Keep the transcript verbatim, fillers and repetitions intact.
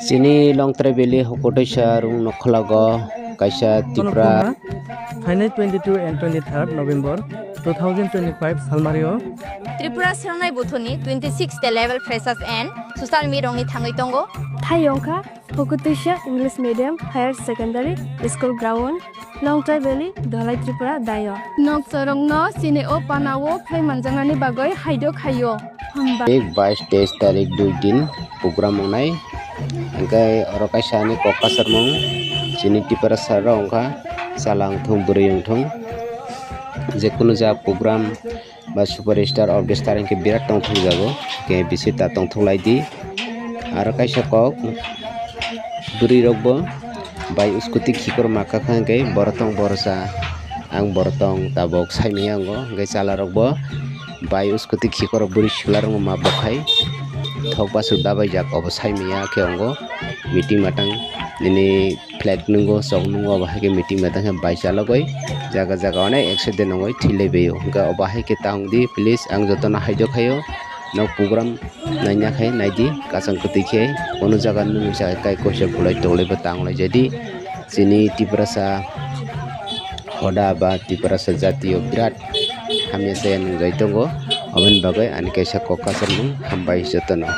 Chini Longtrai Valley Hokotwisa rung nokhwlago kaisa Tipra. Phainai twenty-two and twenty-third November two thousand twenty-five salmario Tripura Sernai Buthuni twenty-sixth Level Freshers and Social Meet rongni thangwi tongo. Thai wngkha Hokotwisa English Medium Higher Secondary School Ground, Longtrai Valley, Dholai, Tripura, Dayo. Nokchorokno chini o panao phai manjaknani bagwi haidok haio. Hambai. Ek bais teis tarik dui din program wngnai. Hingke oro kaisa ani kok kasamung chini Tiprasa rok wngkha, chala wngthung, bwrwi wngthung, jekunu ja program ba superstar orchestra hingke birat tongthok jago, hingke bisi ta tongthok lai di. Aro kaisa kok bwrwi rok bo bai scooty khikor ma kakha hingke borotong borosa ang borotong tabok saimaya ango, hingke chwla rok bo bai scooty khikor bwrwi chwla rok ma bokhai thok basu dabai jak obo saimaya khe ango meeting matang nini flag nungo, chok nungo, obo hai khe meeting matang khe bai chalogwi jaga jaga onek accident wngwi thwi lai baio. Hwnkhe obo hai khe ta wng di, please, ang jotono haidok khaio. Nok program naina khai nai di, kwchang kwtwi khe, kono jaga nung sa kai koisa kulai tolai bo tang lai jadi. Chini Tiprasa hoda ba Tiprasa jatio birat hamya saya nungjai tongo, aboni bagwi ani kaisa kok kasamung hambai jotono.